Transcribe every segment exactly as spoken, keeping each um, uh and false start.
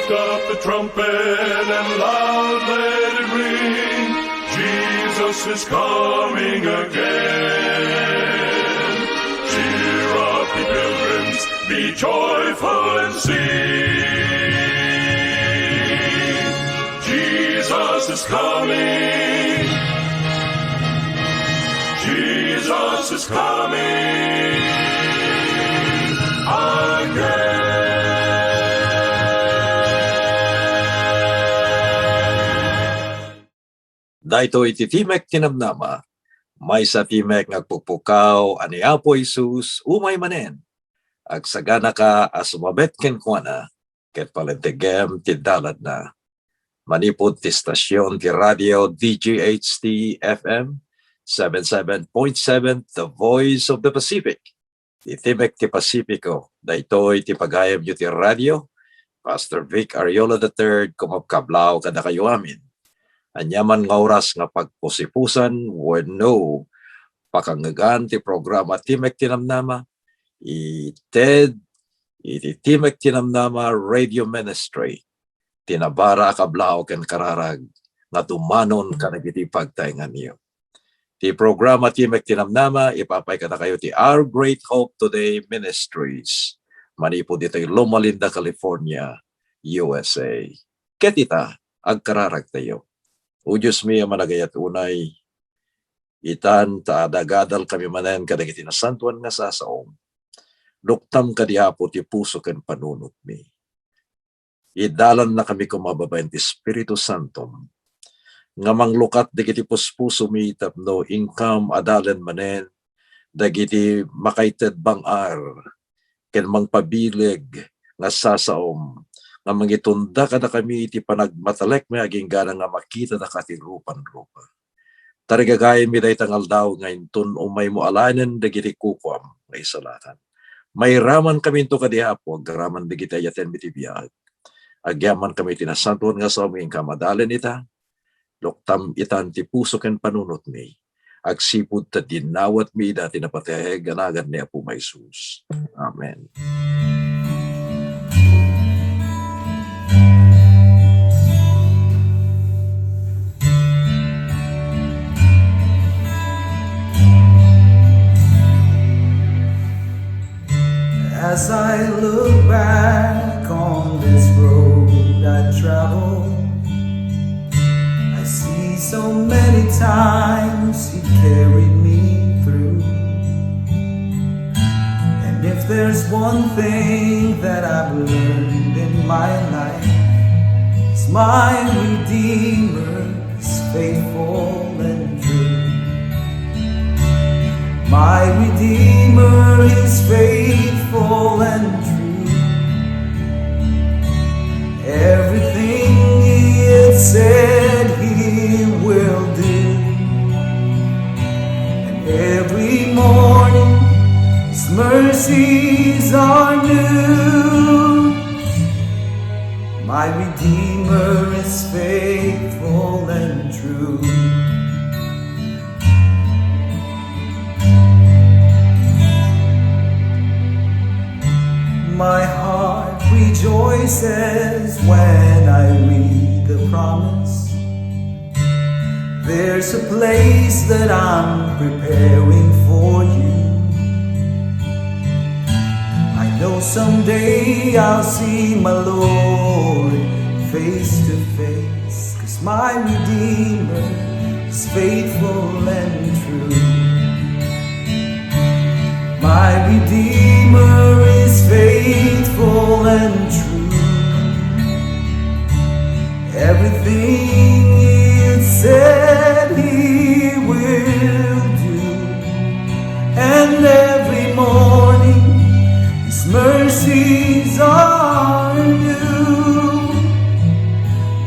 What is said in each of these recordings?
Up the trumpet and loud let it ring. Jesus is coming again. Cheer up, ye pilgrims, be joyful and sing. Jesus is coming. Jesus is coming again. Daytoy ti Timek ti Namnama, maysa a timek nga agpukpukaw a ni Apo Jesus umay manen. Agsaganaka a sumabet kenkuana, ket palentegem ti dalanna. Manipud ti stasyon ti radio D G H T F M, seven seven point seven, The Voice of the Pacific. Ti Timek ti Pasifiko, daytoy ti pagayamyo ti radio. Pastor Vic Ariola the third, kumabkablaw kadakayo amin. Ania man nga oras nga pagpusipusan wenno pakangngegan ti programa Timek ti Namnama, ited iti Timek ti Namnama Radio Ministry, ti nabara a kablaw ken kararag nga dumanon kadagiti pagtaenganyo. Ti programa Timek ti Namnama, ipapay kadakayo ti Our Great Hope Today Ministries, manipud ditoy Loma Linda, California, U S A. Ket ita, agkararagtayo. O Dios mi a managayat unay, itan ta adal-adal kami manen kadagiti nasantoan nga sasaom. Luktam kadi, Apo, ti puso ken panunotmi. Idalannakami koma babaen ti Espiritu Santom, nga manglukat dagiti puspusomi tapno inkam adalen manen dagiti makaited bang-ar ken mangpabileg nga sasaom, nga mangitunda kadakami iti panagmatalekmi agingga nga makitada ka ti rupan-rupa. Tarigagaymi dayta nga aldaw nga inton umaymo alaenen dagiti kukuam nga isalakan. Mairamankaminto kadi, Apo, agraman dagiti ayatenmi ti biag. Agyamankami iti nasantoan nga saom nga inkam adalen ita. Luktam itan ti puso ken panunotmi. Agsipud ta dinawatmi ida ti napateg a nagan ni Apo Jesus. Amen. As I look back on this road I traveled, I see so many times He carried me through. And if there's one thing that I've learned in my life, it's my Redeemer is faithful and true. My Redeemer is faithful and true. Everything He had said He will do. And every morning His mercies are new. My Redeemer is faithful and true. My heart rejoices when I read the promise. There's a place that I'm preparing for you. I know someday I'll see my Lord face to face, 'cause my Redeemer is faithful and true. My Redeemer is faithful and true. Everything He said He will do, and every morning His mercies are new.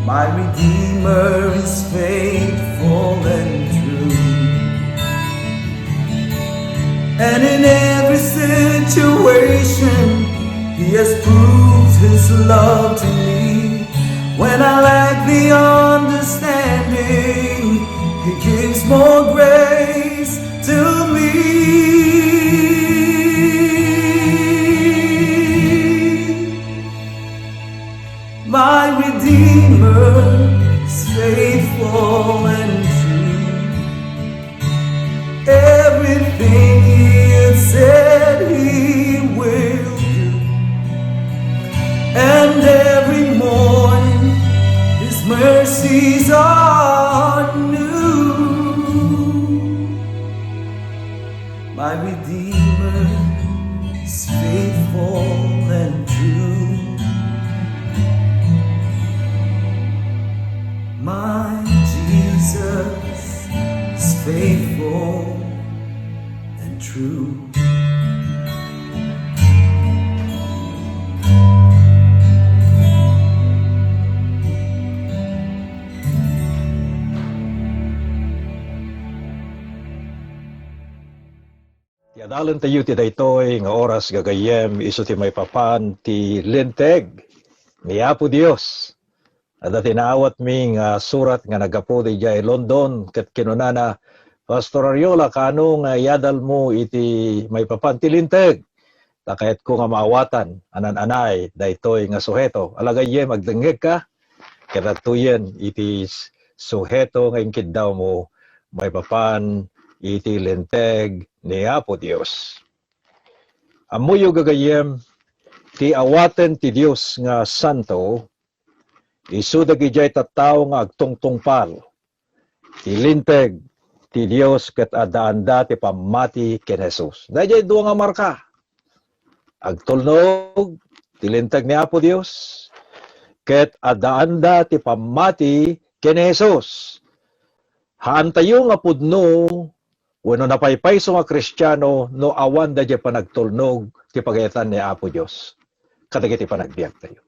My Redeemer is faithful and true. And in every situation, He has proved His love to me. When I lack the understanding, He gives more grace to me. My Redeemer is faithful and true. My Jesus is faithful and true. Ti adalentayo ti daytoy nga oras, gagayyem, isu ti maipapan ti Linteg ni Apo Dios. Adda ti naawatmi nga surat nga naggapu idiay London, ket kinunana, "Pastor Ariola, kaano nga iadalmo iti maipapan ti Linteg? Ta kayatko nga maawatan a naan-anay daytoy nga suheto." Ala, gayyem, agdengngegka, ket adtoyen iti s-, suheto nga inkiddawmo maipapan iti Linteg ni Apo Dios. Ammoyo, gagayyem, ti awaten ti Dios nga santo, isu dagidiay tattao nga agtungtungpal ti Linteg ti Dios ket addaanda ti pammati ken Jesus. Daydiay dua nga marka. Agtulnog ti Linteg ni Apo Dios, ket addaanda ti pammati ken Jesus. Haantayo nga pudno wenno napaypayso nga Kristiano no awan daydiay panagtulnog ti pagayatan ni Apo Dios kadagiti panagbiagtayo.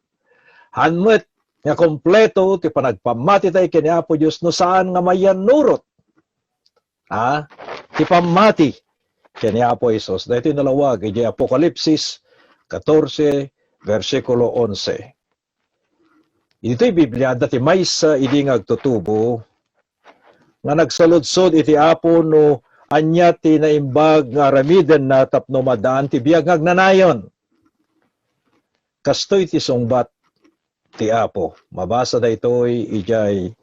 Haan met nga kompleto ti panagpammatitayo ken ni Apo Dios no saan nga mayannurot, a, ti pammati ken ni Apo Jesus. Daytoy nalawag idiay Apokalipsis katorse, bersikulo onse. Ditoy Biblia, adda ti maysa idi nga agtutubo nga nagsaludsod iti Apo no ania ti naimbag nga aramidenna tapno maddaan ti biag nga agnanayon. Kastoy ti sungbat ti Apo. Mabasa daytoy idiay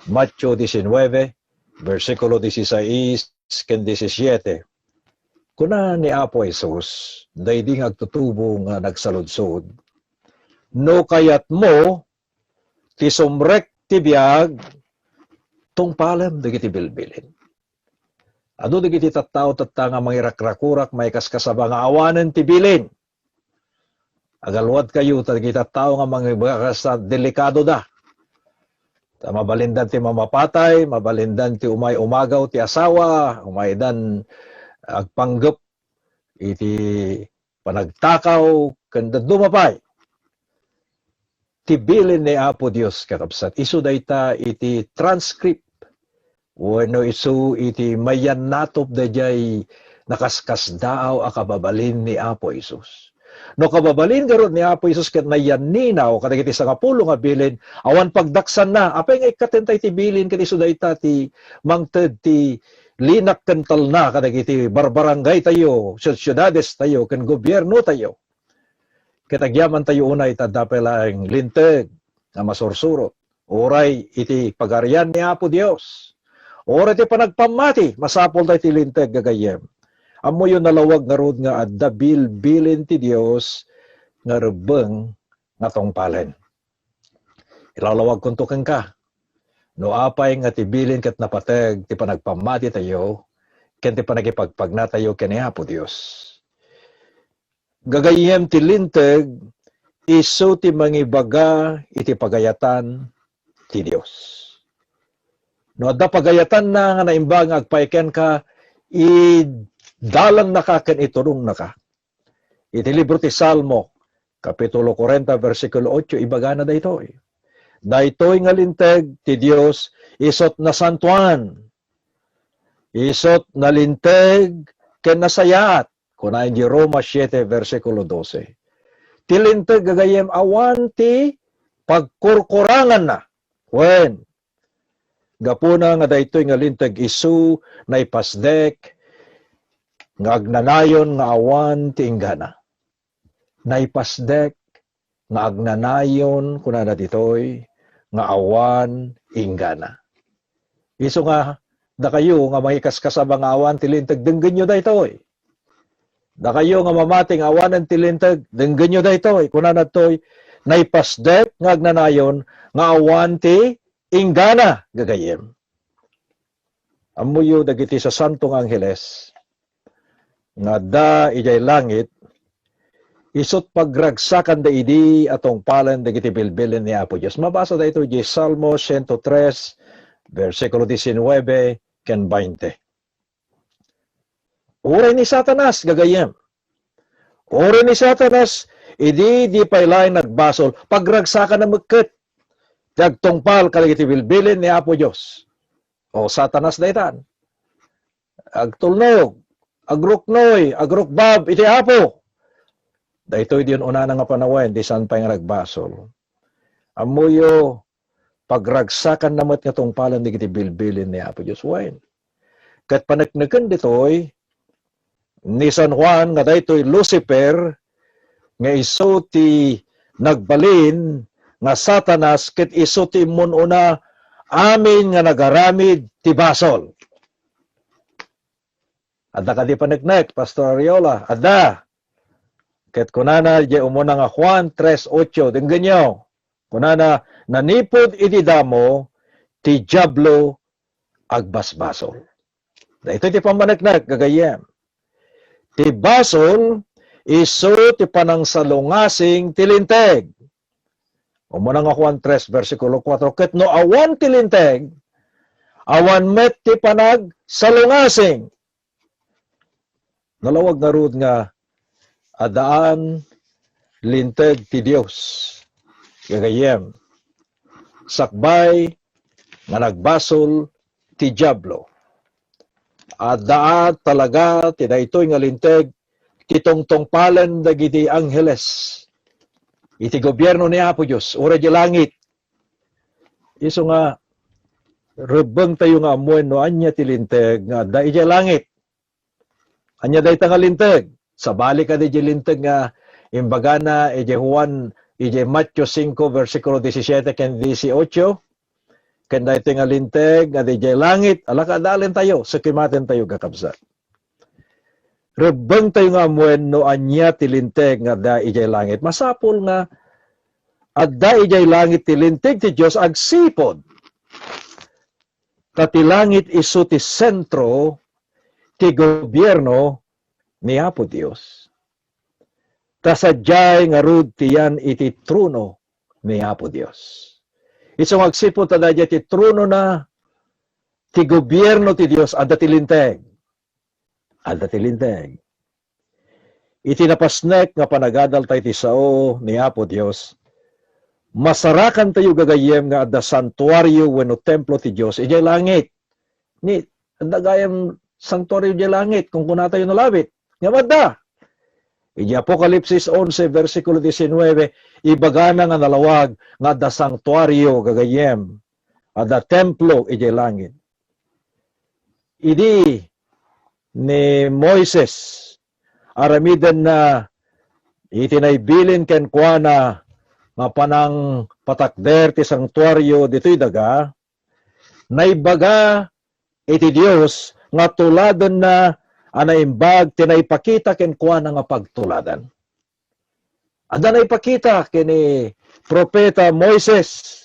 Mateo diecinueve, bersikulo dieciséis ken diecisiete. Kuna ni Apo Jesus, daydi nga agtutubo nga nagsaludsod, "No kayatmo ti sumrek ti biag, tungpalem dagiti bilbilin." Adu dagiti tattao tatta nga mangirakrakurak, maikaskasaba nga awanen ti bilin. Agaluadkayo, ta dagiti tattao nga mangibagas, delikado da. Ta mabalindan ti mamapatay, mabalindan ti umay umagaw ti asawa, umaydan agpanggep iti panagtakaw, ken dadduma pay. Ti bilin ni Apo Dios, kakabsat, isu dayta iti transcript wenno isu iti mayannatop daydiay nakaskasdaaw a kababalin ni Apo Jesus. No kababalin garud ni Apo Jesus ket nayanninaw kadagiti sangapulo nga bilin, awan pagdaksanna. Apay nga ikkaten tay ti bilin ket isu dayta ti mangted ti linak ken talna kadagiti barbarangay tayo, siudsiudades tayo, ken gobierno tayo? Ket agyaman tayo unay ta adda pay laeng linteg nga masursurot. Uray iti Pagarian ni Apo Dios, uray iti panagpammati, masapul tayo ti linteg, gagayyem. Ammoyo nalawag ngarud nga adda bilbilin ti Dios nga rebbeng nga tungpalen. Ilalawagkonto kenka, no apay nga ti bilin ket napateg ti panagpammati tayo ken ti panagipagpagna tayo ken ni Apo Dios. Gagayyem, ti linteg isu ti mangibaga iti pagayatan ti Dios. No adda pagayatanna nga naimbag nga agpaay kenka, idalannaka ken iturungnaka. Iti libro ti Salmo, Kapitulo kuarenta, bersikulo otso, ibagana daytoy, "Daytoy nga linteg ti Dios isut' nasantoan, isut' nalinteg ken nasayaat," kuna iti Roma siete, bersikulo dose. Ti linteg, gagayyem, awan ti pagkurkuranganna. Wen, gapuna nga daytoy nga linteg isu naipasdek nga agnanayon nga awan ti inggana. Naipasdek nga agnanayon, kunana ditoy, nga awan inggana. Isu nga, dakayo nga mangikaskasaba nga awan ti linteg, denggenyo daytoy. Dakayo nga mamati nga awanen ti linteg, denggenyo daytoy. Kunana ditoy, naipasdek nga agnanayon nga awan ti inggana, gagayyem. Ammoyo dagiti sasanto nga angheles. nga adda idiay langit, isut' pagragsakanda idi a tungpalen dagiti bilbilin ni Apo Dios. Mabasa daytoy idiay Salmo siento tres, bersikulo diecinuebe ken bainte. Uray ni Satanas, gagayyem. Uray ni Satanas, idi di pay laeng nagbasol, pagragsakanna met ket ti agtungpal kadagiti bilbilin ni Apo Dios. O Satanas daytan. Agtulnog, agruknoy, agrukbab iti Apo. Daytoy di un-unana nga panawen, di saan pay nga nagbasol. Ammoyo, pagragsakanna met nga tungpalen dagiti bilbilin ni Apo Dios. Wen, ket panekneken ditoy ni San Juan nga daytoy Lucifer nga isu ti nagbalin nga Satanas ket isu ti immun-una amin nga nagaramid ti basol. Adda kadi paneknek, Pastor Ariola? Adda. Ket kunana idiay umuna nga Juan tres ocho, denggenyo. Kunana, "Nanipud iti damo, ti Diablo agbasbasol." Daytoy ti pammaneknek, gagayyem. Ti basol, isu ti panangsalungasing ti Linteg. Umuna nga Juan tres, bersikulo kuatro, ket no awan ti Linteg, awan met ti panagsalungasing. Nalawag ngarud nga addaan Linteg ti Dios, gagayyem, sakbay nga nagbasol ti Diablo. Adda talaga ti daytoy nga Linteg ti tungtungpalen dagiti angheles iti gobierno ni Apo Dios, uray idiay langit. Isu nga, rebbengtayo nga ammoen no ania ti Linteg nga adda idiay langit. Ania dayta nga Linteg? Sabali kadi idiay Linteg nga imbagana idiay Juan, idiay Mateo cinco, bersikulo disisiete ken dieciocho? Ken daytoy nga Linteg nga adda idiay langit, ala, kaadalentayo, sekimatentayo, kakabsat. Rebbengtayo nga ammoen no ania ti Linteg nga adda idiay langit. Masapul nga adda idiay langit ti Linteg ti Dios agsipud ta ti langit isu ti sentro ti gobierno ni Apo Dios. Ta sadiay ngarud ti yan iti trono ni Apo Dios. Isu nga agsipud ta daydiay ti tronona, ti gobierno ti Dios, adda ti Linteg. Adda ti Linteg. Iti napasnek nga panagadalta iti sao ni Apo Dios, masarakantayo, gagayyem, nga adda santuario wenno templo ti Dios idiay langit. Ni, adda gayam santuario idiay langit, kunkunatayo nalabit. Ngem adda. Idiay Apokalipsis onse, bersikulo diecinuebe, ibagana nga nalawag nga adda santuario, gagayyem, adda templo idiay langit. Idi ni Moises, aramidenna iti naibilin kenkuana nga panangpatakder ti santuario ditoy daga, naibaga iti Dios nga tuladenna a naimbag ti naipakita kenkuana nga pagtuladan. Adda naipakita ken ni Profeta Moises,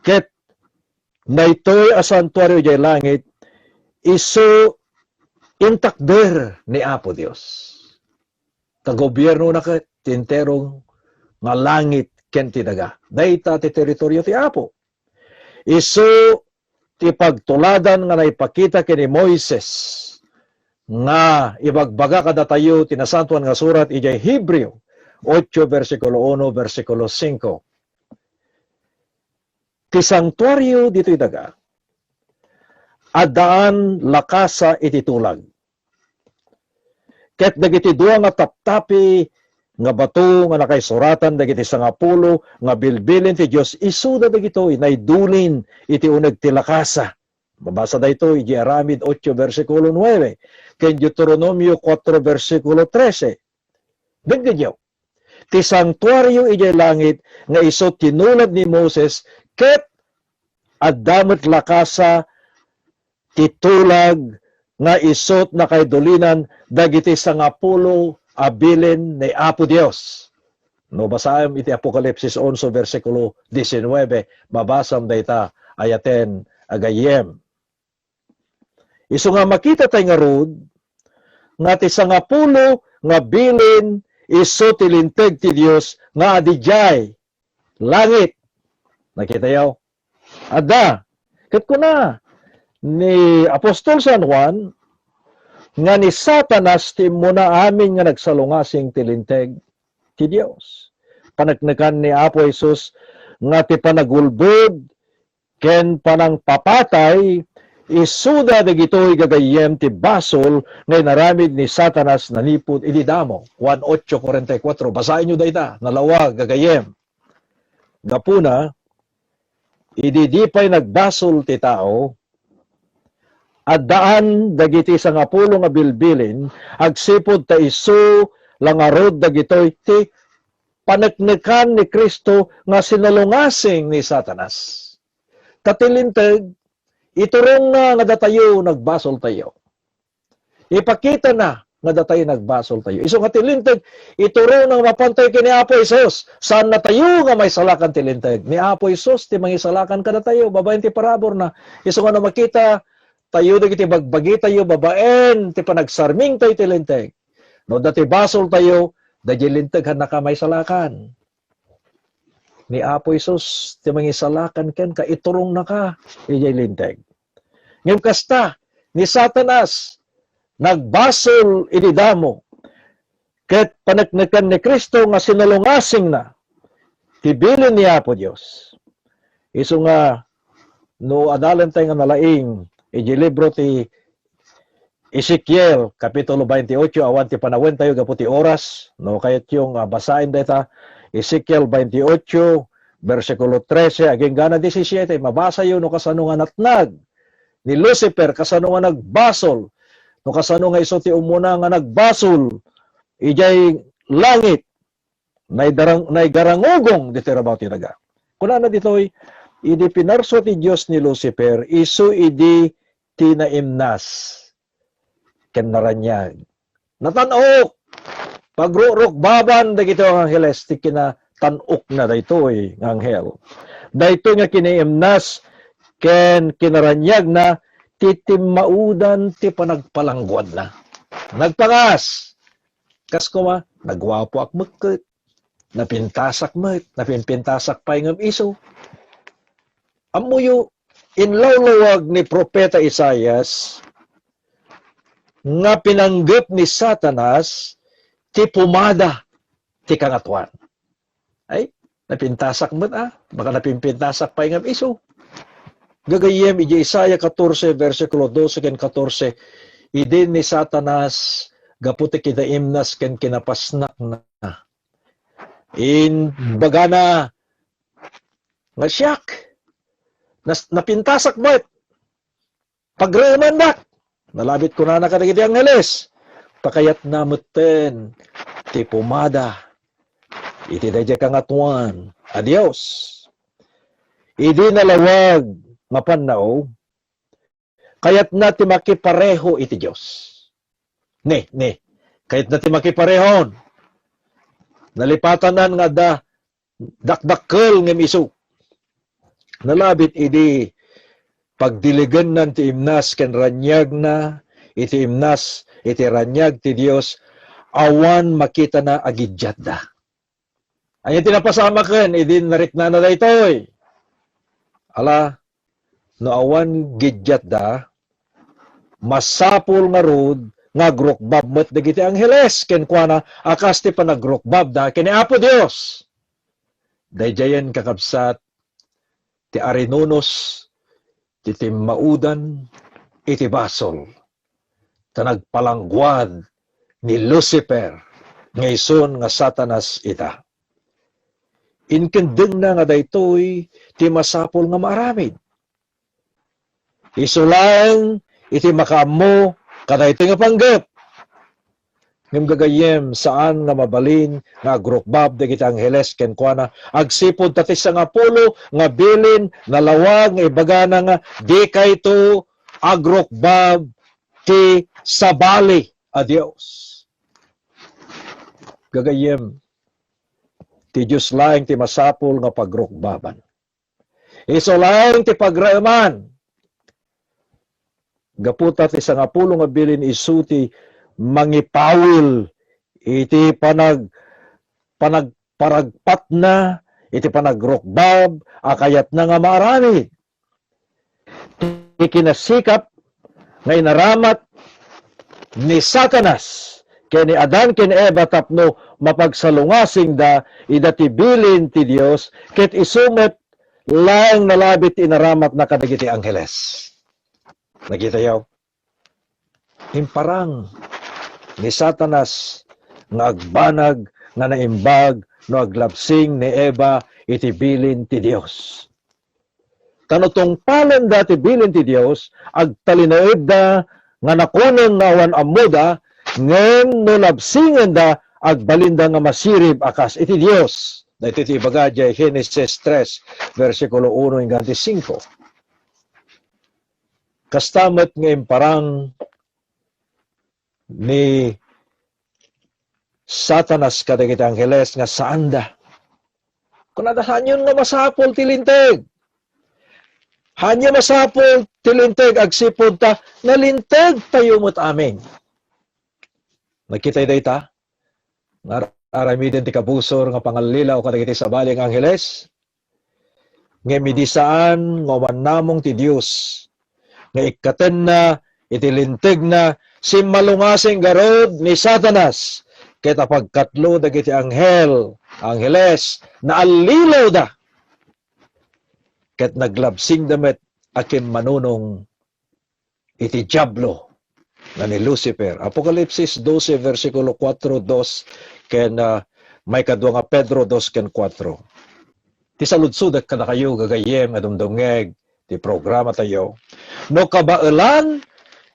ket daytoy a santuario idiay langit, isu intakder ni Apo Dios. Ta gobiernona ket ti entero nga langit ken ti daga. Dayta ti teritorio ti Apo. Isu ti pagtuladan nga naipakita ken ni Moises nga ibagbaga kadatayo ti Nasantoan nga Surat idiay Hebreo ocho, bersikulo uno, bersikulo singko. Ti santuario ditoy daga, addaan lakasa iti tulag. Ket dagiti dua nga taptapi nga bato nga nakaisuratan dagiti sangapulo nga bilbilin ti Dios, isuda dagitoy naidulin iti uneg ti lakasa. Mabasa daytoy idiay Aramid ocho, bersikulo nuebe, ken Deuteronomio kuatro, bersikulo trese. Denggenyo, ti santuario idiay langit nga isu tinulad ni Moses, ket adda met lakasa ti tulag nga isut' nakaidulinan dagiti sangapulo a bilin ni Apo Dios. No basaem iti Apokalipsis onse, bersikulo diecinuebe, mabasam dayta, ayaten a gayyem. Isu nga makita tay ngarud, nga ti sangapulo nga bilin isu ti linteg ti Dios nga adidiay langit. Nakitayo? Adda. Ket kuna ni Apostol San Juan nga ni Satanas ti immuna amin nga nagsalungasing ti linteg ti Dios. Paneknekan ni Apo Jesus nga ti panagulbod ken panangpapatay, isuda dagitoy gagayyem ti basol nga inaramid ni Satanas nanipud idi damo. Juan ocho cuarenta y cuatro. Basaenyo dayta, nalawag, gagayyem. Gapuna, idi di pay nagbasol ti tao, addaan dagiti sangapulo nga bilbilin agsipud ta isu la ngarud dagitoy ti paneknekan ni Cristo nga sinalungasing ni Satanas. Ta ti Linteg, iturongna nga datayo nagbasoltayo. Ipakitana nga datayo nagbasoltayo. Isu nga ti Linteg, iturongna nga mapantayo ken ni Apo Jesus. Saannatayo nga maisalakan ti Linteg. Ni Apo Jesus ti mangisalakan kadatayo babaen ti paraburna. Isu nga no makita tayo dagiti bagbagitayo babaen ti panagsarmingtayo ti Linteg. No adda ti basoltayo, daydiay Linteg, haannaka maisalakan. Ni Apo Jesus ti mangisalakan kenka, iturongnaka idiay Linteg. Ngem kasta, ni Satanas, nagbasol idi damo, ket paneknekan ni Cristo nga sinalungasingna ti bilin ni Apo Dios. Isu nga, no adalentayo nga nalaing idiay libro ti Ezekiel, Kapitulo veintiocho, awan ti panawentayo gapu ti oras, no, kayatyo nga basaen dayta, Ezekiel veintiocho, bersikulo trese, agingga na disisiete, mabasayo no kasano nga natnag ni Lucifer, kasano nga nagbasol, no kasano nga isu ti umuna nga nagbasol idiay langit, naidarang-, naigarangugong ditoy rabaw ti daga. Kunana ditoy, idi pinarsua ti Dios ni Lucifer, isu idi ti naimnas ken naraniag. Natan-ok! Pagrurukbaban dagiti angheles ti kinatan-okna daytoy nga anghel. Daytoy nga kinaimnas ken kinaraniagna ti timmaudan ti panagpalangguadna. Nagpangas! Kas koma, naguapoak met ket, napintasak met, napinpintasak pay ngem isu. Ammoyo, inlawlawag ni Propeta Isaias nga pinanggep ni Satanas ti pumada ti Kangatoan. Ay, napintasak met, a. Baka napinpintasak pay ngem isu. Gagayyem, idiay Isaiah catorce, bersikulo doce ken catorce, idi ni Satanas, gapu ti kinaimnas ken kinapasnakna, imbagana nga siak, nas-, napintasak met. Pagraemandak. Nalabit kunana kadagiti angheles, pakayatna metten ti pumada iti daydiay Kangatoan a Dios. Idi nalawag nga pannao, kayatna ti makipareho iti Dios. Ni, ni, kayatna ti makiparehon. Nalipatanan nga adda dakdakkel ngem isu. Nalabit idi pagdiligennan ti imnas ken raniagna, iti imnas, iti raniag ti Dios, awan makitana a giddiatda. Ania ti napasamaken idi nariknana daytoy? Ala, no awan giddiatda, masapul ngarud nga agrukbab met dagiti angheles kenkuana a kas ti panagrukbabda ken ni Apo Dios. Daydiayen, kakabsat, ti arinunus ti timmaudan iti basol, ta nagpalangguad ni Lucifer nga isun nga Satanas ita. Inkendengna nga daytoy ti masapul nga maaramid. Isu laeng iti makaammo kadaytoy nga panggep. Ngem gagayyem, saan nga mabalin nga agrukbab dagiti angheles kenkuana, agsipud ta ti sangapulo nga bilin nalawag nga ibagana nga dikayto agrukbab ti sabali a Dios. Gagayyem, ti Dios laeng ti masapul nga pagrukbaban. Isu laeng ti pagraeman. Gapu ta ti sangapulo nga bilin isu ti mangipawil iti panag-, panagparagpatna, iti panagrukbab a kayatna nga maaramid. Ti kinasikap nga inaramat ni Satanas ken ni Adan ken Eva tapno mapagsalungasingda ida ti bilin ti Dios, ket isu met laeng nalabit ti inaramatna kadagiti angheles. Nakitayo? Imparang ni Satanas nga agbanag nga naimbag no aglabsing ni Eva iti bilin ti Dios. Ta no tungpalenda ti bilin ti Dios, agtalinaedda nga nakuneng nga awan ammoda, ngem no labsingenda, agbalinda nga masirib a kas iti Dios. Daytoy ti ibaga diay Genesis tres, bersikulo uno hanggang ti singko. Kasta met nga imparang ni Satanas kadagiti angheles nga saanda. Kunada, "Haanyon nga masapul ti linteg. Haanyo masapul ti linteg agsipud ta nalinteg tayo met amin." Nakita dayta? Nga aramiden ti kabusor nga pangallilaw kadagiti sabali nga angheles. Ngem idi saan nga umannamong ti Dios nga ikkatenna iti lintegna, simmalungasing garud ni Satanas ket apagkatlo dagiti anghel, angheles, naallilawda ket naglabsingda met a kimmanunong iti Diablo nga ni Lucifer. Apokalipsis dose, bersikulo kuatro, dos, ken, ah, maikadua nga Pedro dos ken kuatro. Ti saludsodek kadakayo, gagayyem nga dumdumngeg ti programa tayo, no kabaelan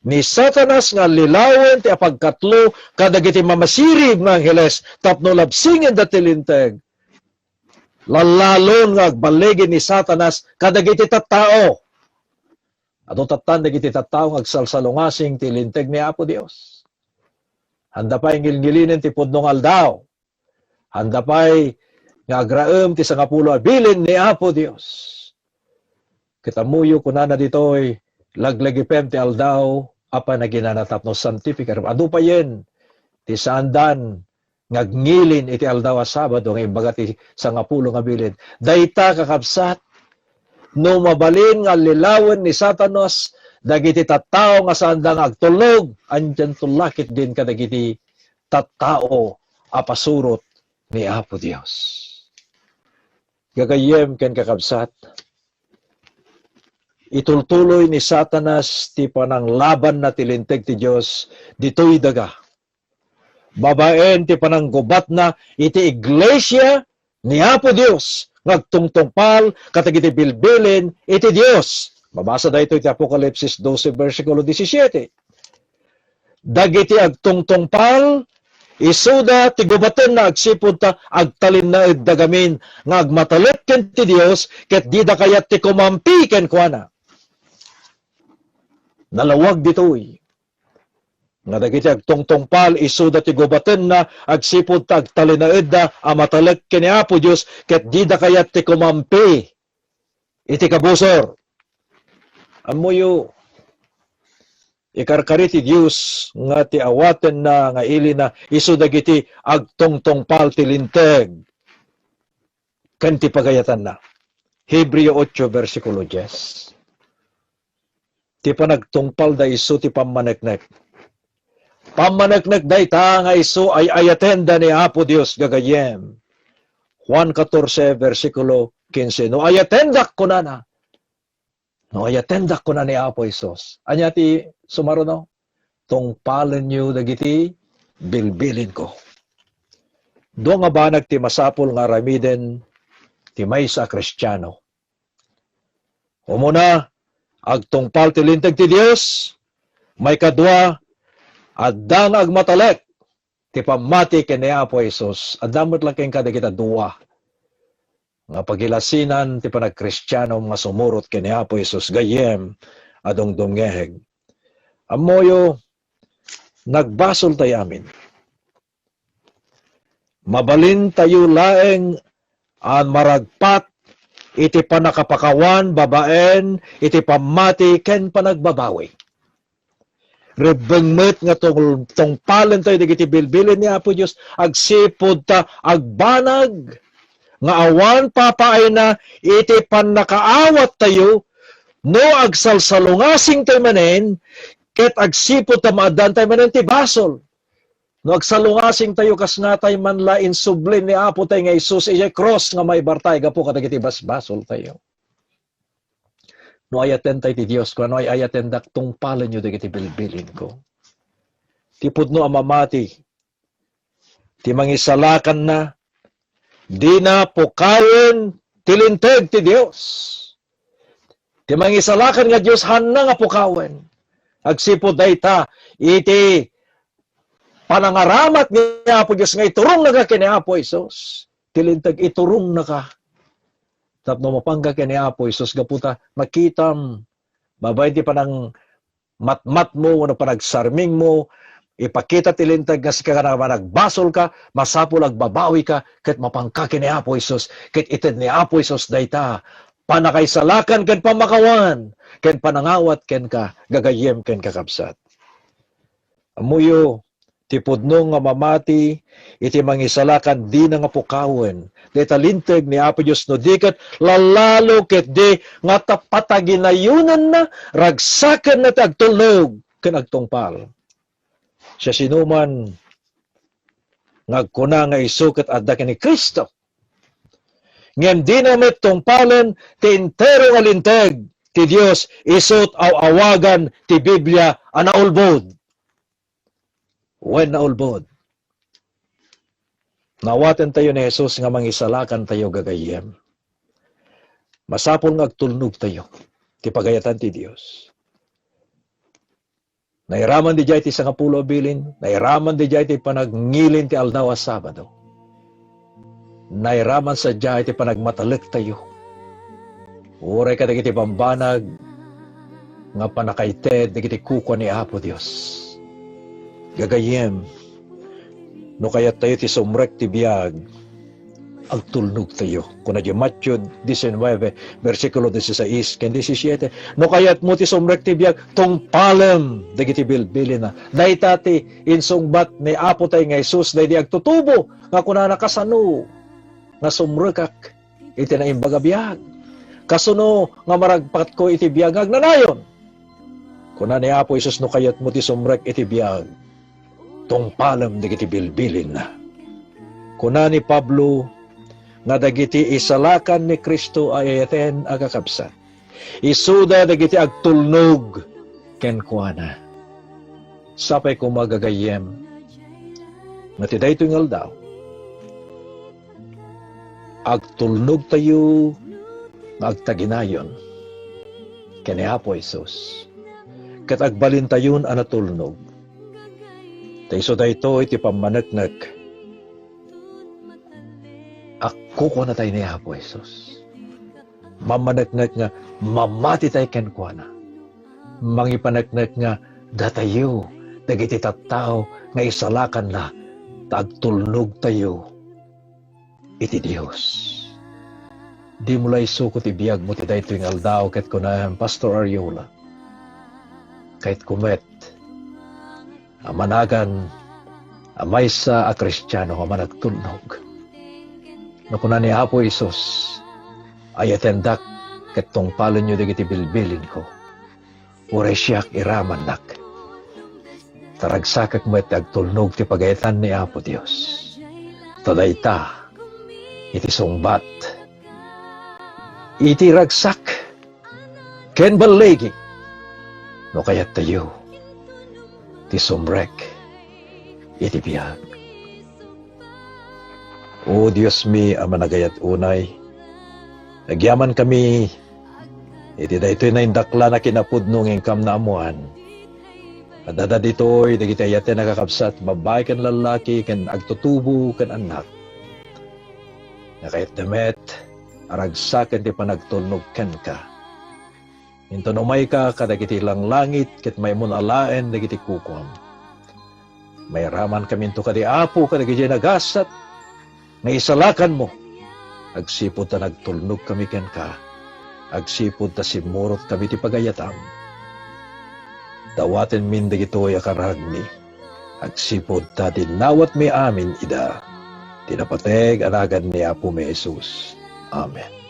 ni Satanas nga lilawen ti apagkatlo kadagiti mamasirib nga angheles tapno labsingenda ti linteg, lallalon nga agballigi ni Satanas kadagiti tattao. Adu tattan dagiti tattao nga agsalsalungasing ti linteg ni Apo Dios. Haanda pay ngilngilinen ti pudno nga aldaw. Haanda pay nga agraem ti sangapulo a bilin ni Apo Dios. Ket ammoyo, kunana ditoy, laglagipem ti aldaw a panaginana tapno santifikarem. Adu payen ti saandan nga agngilin iti aldaw a Sabado nga imbaga ti sangapulo nga bilin. Dayta, kakabsat, no mabalin nga allilawen ni Satanas dagiti tattao nga saanda nga agtulnog, andianto la ketdin kadagiti tattao a pasurot ni Apo Dios. Gagayyem ken kakabsat, itultuloy ni Satanas ti pananglabanna ti linteg ti Dios ditoy daga. Babaen ti pananggubatna iti iglesia ni Apo Dios nga agtungtungpal kadagiti bilbilin iti Dios. Mabasa daytoy ti Apokalipsis dose, bersikulo disisiete. Dagiti agtungtungpal, isuda ti gubatenna agsipud ta agtalinaedda gamin nga agmatalek ken ti Dios, ket dida kayat ti kumampi kenkuana. Nalawag ditoy nga dagiti agtungtungpal, isuda ti gubatenna agsipud ta agtalinaedda a matalek ken ni Apo Dios, ket dida kayat ti kumampi iti kabusor. Ammoyo, ikarkari ti Dios nga ti awatenna nga ilina isu dagiti agtungtungpal ti linteg ken ti pagayatanna. Hebreo ocho, bersikulo dies. Ti panagtungpalda isu ti pammaneknek. Pammaneknek dayta nga isu ay ayatenda ni Apo Dios, gagayyem. Juan katorse, bersikulo kinse. No ayatendak, kunana. No ayatendak, kuna ni Apo Jesus. Ania ti sumaruno? Tungpalenyo dagiti bilbilinko. Dua nga banag ti masapul nga aramiden ti maysa a Kristiano. Umuna, agtungpal ti linteg ti Dios. Maikadua, adda nga agmatalek ti pammati ken ni Apo Jesus. Adda met la kenka dagita dua nga pagilasinan ti panagkristianom nga sumurot ken ni Apo Jesus gayyem a dumdumngeg. Ammoyo, nagbasol tayo amin. Mabalintayo laeng a maragpat iti pannakapakawan babaen iti pammati ken panagbabawi. rebbeng met nga tungpalentayo dagiti bilbilin ni Apo Dios agsipud ta agbanag nga awan papaayna iti pannakaawattayo no agsalsalungasingtayo manen ket agsipud ta maaddaantayo manen ti basol. No agsalungasingtayo, kasnatay man la insubli ni Apotayo nga Jesus idiay krus nga maibartayo gapu kadagiti basbasoltayo. No ayatentayo ti Dios, kuana, no ay-ayatendak, tungpalenyo dagiti bilbilinko. Ti pudno a mamati, ti mangisalakanna, dina pukawen ti linteg ti Dios. Ti mangisalakan nga Dios, haanna nga pukawen. Agsipud dayta, iti panangaramat ni Apo Dios nga iturongnaka ken ni Apo Jesus. Ti linteg, iturongnaka. Tapno mapanka ken ni Apo Jesus, gapu ta makitam, babaen ti panang matmatmo wenno panagsarmingmo, ipakita ti linteg nga sika nga managbasolka, masapul agbabawika, ket mapanka ken ni Apo Jesus, ket ited ni Apo Jesus dayta, pannakaisalakan ken pammakawan, ken panangawat kenka, gagayyem ken kakabsat. Ammoyo, ti pudno nga mamati iti mangisalakan dina nga pukawen dayta linteg ni Apo Dios no di ket lalalo ketdi nga ta-, pataginayonenna, ragsakenna ti agtulnog ken agtungpal. Siasinoman nga agkuna nga isu ket adda ken ni Cristo, ngem dina met tungpalen ti entero nga linteg ti Dios, isut' aw-awagan ti Biblia a naulbod. Wen, naulbod. Nawatentayo ni Jesus nga mangisalakantayo, gagayyem. Masapul nga agtulnogtayo ti pagayatan ti Dios. Nairaman didiay ti sangapulo a bilin, nairaman didiay ti panagngilin ti aldaw a Sabado. Nairaman sadiay ti panagmatalektayo. Uray kadagiti bambanag nga pannakaited dagiti kukua ni Apo Dios. Gagayyem, no kayattayo ti sumrek ti biag, agtulnogtayo. Kuna di Mateo diecinueve, bersikulo dieciséis ken diecisiete, no kayatmo ti sumrek ti biag, tungpalem dagiti bilbilina. Dayta ti insungbat ni Apotayo nga Jesus daydi agtutubo nga kunana, "Kasano nga sumrekak iti naimbag a biag? Kasano nga maragpatko iti biag nga agnanayon?" Kuna ni Apo Jesus, "No kayatmo ti sumrek iti biag, tungpalem dagiti bilbilinna." Kuna ni Pablo nga dagiti isalakan ni Cristo a ayaten a kakabsat, isuda dagiti agtulnog kenkuana. Sapay koma, gagayyem, nga ti daytoy nga aldaw, agtulnogtayo nga agtaginayon ken ni Apo Jesus, ket agbalintayon a natulnog. Ta isu daytoy ti pammaneknek a kukuanatay ni Apo Jesus. Mammaneknek nga mamatitay kenkuana. Mangipaneknek nga datayo dagiti tattao nga isalakanna ta agtulnogtayo iti Dios. Dimo la isuko ti biagmo ti daytoy nga aldaw ket kunaem, "Pastor Ariola, kayatko met a managan a maysa a Kristiano nga managtulnog." No kuna ni Apo Jesus, "Ayatendak ket tungpalenyo dagiti bilbilinko," uray siak, iramannak. Ta ragsakek met ti agtulnog ti pagayatan ni Apo Dios. Ta dayta iti sungbat iti ragsak ken balligi no kayattayo ti sumrek iti biag. O Diosmi a managayat unay, agyamankami iti daytoy naindaklan a kinapudno nga inkam naammoan. Adda ditoy dagiti ayaten a kakabsat, babbai ken lallaki, ken agtutubo ken annak, nga kayatda met a ragsaken ti panagtulnog kenka. Inton umayka kadagiti langlangit ket maimon alaen dagiti kukuam, mairamankaminto kadi, Apo, kadagiti nagasat nga isalakanmo, agsipud ta nagtulnogkami kenka, agsipud ta simmurotkami ti pagayatam. dawatenmin dagitoy a kararagmi, agsipud ta dinnawatmi amin ida. Ti napateg a nagan ni Apomi Jesus. Amen.